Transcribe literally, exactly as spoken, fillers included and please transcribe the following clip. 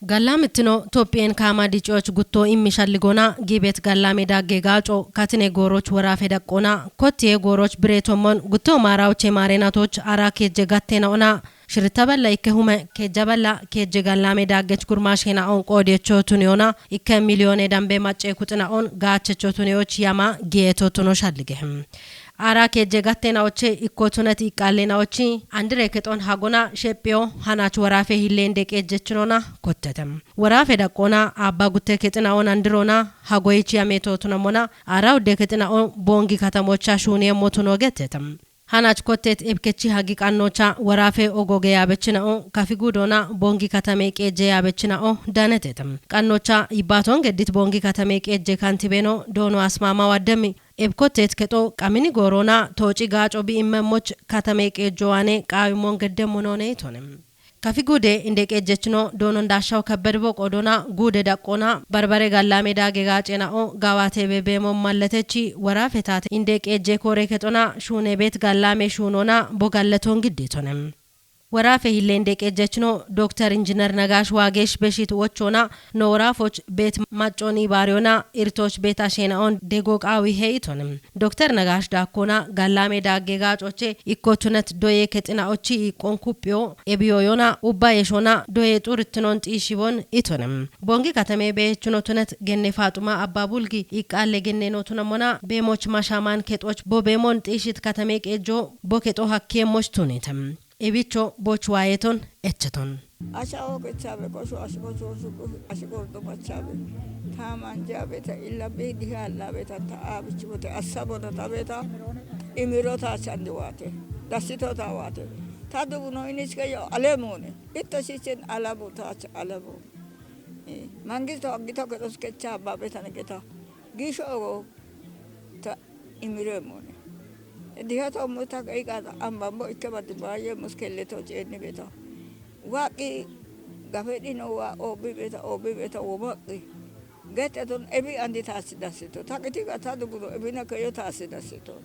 Gallamittino Tophiyeen kaama diciyoch gutto immi shalligona giibet gallame dagge gaaco katine gooroch woraafe daqqona kottiye gooroch bireetommon gutto maarawoche maarenatoch ara keejje gattena ona shirita balla ikke hume keejja balla keejje gallame daggech gurmaashena on qoodiyecho tuniyona ikke miliyoone dambe macce kuxina on gaachecho tuniyoch yama giyeto tuno shallige. Ara keejje gattena oche ikko tunati iqqaallena ochi andire kexon hagona shephiyo hanach woraafe hilleen deqeejjechinona kottete. Woraafe daqqona abba gutte kexina on andirona hagoyich yameto tunamona ara udde kexina on boongi katamocha shuuniyemmo tuno gettete. Hanach kottet ebkechi hagi qannocha woraafe ogoge yaabechina on kafi gudona boongi katame qeejje yaabechina o danetete. Qannocha yibbaton geddit boongi katame qeejje kantibeno doono asmaama waddemmi. Ebkottet kexo qamini goorona tooci gaaco bi immemmoch katame qeejjo waane qaawimon geddemmo noone itone. Kafi gude inde qeejjechino doonon daashaw kabbed bo qoodona gude daqqona barbare gallame daage gaacena o gaawate bebeemon malletechi woraafe taate inde qeejje koore kexona shuune beet gallame shuunona bo galleton giddi itone. Woraafe hilleen deqeejjechino Dokter Injiner Nagash Waagesh beshit wochona no woraafoch beet maccon ibaariyona irtoch beet asheena'on dego qaawi he itone. Dokter Nagash daakkona gallame dagge gaacoche ikko tunet doye kexina ochi iqqon kuphiyo ebiyoyona ubba yeshona doye xurittinon xiishibon itone. Boongi katame beechino tunet genne Faaxuma Abba Bulgi iqqaalle genne no tunamona beemoch mashaman kexoch bo beemon xiishit katame qeejjo bo kexo hakkiyemmoch tunite. Ebicho boch waayeton echeton. Asha ogechabe kosho ashikocho shuku ashigordo machabe. Tamanjabe ta illa bidi halabe ta ta abichi bote asabona tabeta imiro ta chandi wate. Dasito ta wate. Ta dubuno iniske yo alemone. Itto shichen alabu ta ch alabu. Eh, mangisto agito ke dos kecha babe tan geta. Gisho ogo ta imiro emone. Diha to mo ta kai ka amba bo ikke badi baye muskelle to cheni beta. Waqi gafedino wa obi beta obi beta wo maqi. Gete ton ebi andi ta sidasito. Ta kiti ka ta dubuno ebi na kayo ta sidasito.